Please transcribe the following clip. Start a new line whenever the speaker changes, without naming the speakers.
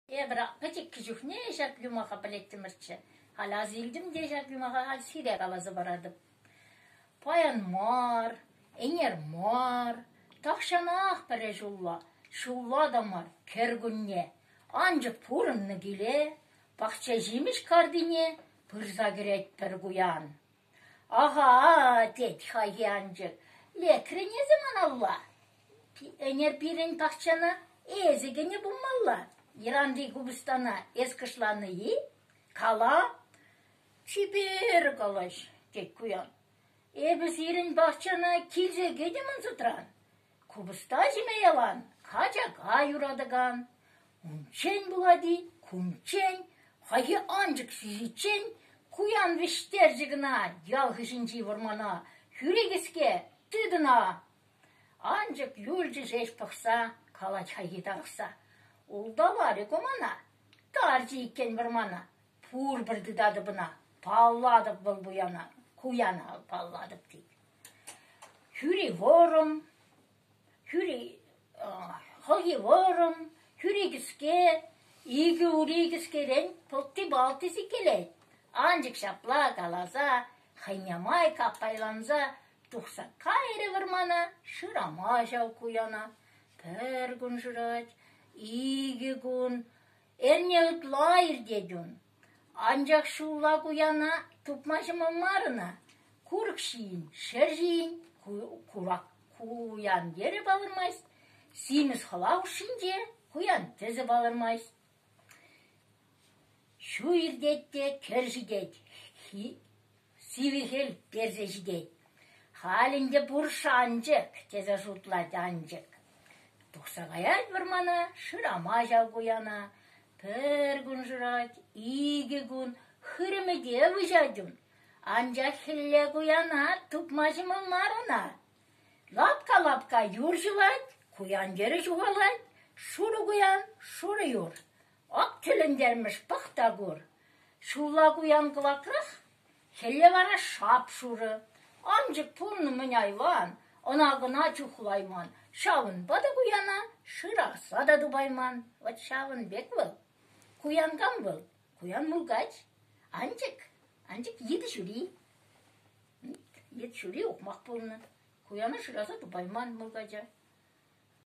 Эпир пӗчӗккӗ чухне ҫак юмаха пӗлеттӗмӗрччӗ. Халь ас илтӗм те ҫак юмаха халь сире каласа паратӑп. Паян мар, ӗнер мар, тахҫанах пӗрре ҫулла, ҫулла та мар, кӗркунне. Анчӑк пурӑннӑ киле, пахча ҫимӗҫ картине пырса кӗрет пӗр куян. Аха, тет хайхи анчӑк, лекрӗн эсӗ ман алла. Ӗнер пирӗн пахчана эсӗ кӗнӗ пулмалла. Йӑранти купӑстана эс кӑшланӑ-и? Кала. Чипер калаҫ, тет куян. Эпӗ сирӗн пахчана килсе кӗтӗм ӑнсӑртран. Купӑста ҫиме ялан качака юратакан. Унччен пулать-и, кунччен, хайхи анчӑк сисиччен куян вӗҫтерчӗ кӑна ял хыҫӗнчи вӑрмана, хӳри кӗске тытӑна. Анчӑк юлчӗ ҫеҫ пӑхса, калать хайхи тарӑхса. Улталарӗ ку мана, тарчӗ иккен вӑрмана. Пурпӗр тытатӑп ӑна, паллатӑп вӑл пуяна, куяна паллатӑп тет. Хӳри вӑрӑм, хӳри хӑлхи вӑрӑм, хӳри кӗске, икӗ ури кӗскерен пӑлтти-палти сиккелет. Анчӑк ҫапла каласа, хӑйне май каппайланса тухса кайрӗ вӑрмана, шырама ҫав куяна. Пӗр кун шырать, икӗ кун, эрне ытла иртет ун. Анчах ҫулла куяна тупма ҫӑмӑл мар ӑна. Курӑк ҫийӗн, ҫӗр ҫийӗн курак куян йӗрӗ палӑрмасть, симӗс хӑла хушшинче куян тӗсӗ палӑрмасть. Ҫу иртет те кӗр ҫитет, сивӗ хӗл персе ҫитет. Халь ӗнтӗ пур шанчӑк, тесе шутлать анчӑк. Тухса каять вӑрмана, шырама ҫав куяна. Пӗр кун шырать, икӗ кун, хырӑмӗ те выҫать ун. Анчах хӗлле куяна тупма ҫӑмӑл мар ӑна. Лапка-лапка юр ҫӑвать, куян йӗрӗ ҫухалать, шурӑ куян, шурӑ юр. Ак тӗлӗнтермӗш пӑх та кур. Ҫулла куян кӑвакрах, хӗлле вара шап-шурӑ. Анчӑк пулнӑ-мӗн айван, ӑна-кӑна чухлайман. Ҫавӑнпа та куяна шыраса та тупайман. Вӑт ҫавӑн пек вӑл. Куян кам вӑл? Куян мулкач. Анчӑк, анчӑк йытӑ ҫури. Йыт ҫури ухмах пулнӑ. Куяна шыраса тупайман мулкача.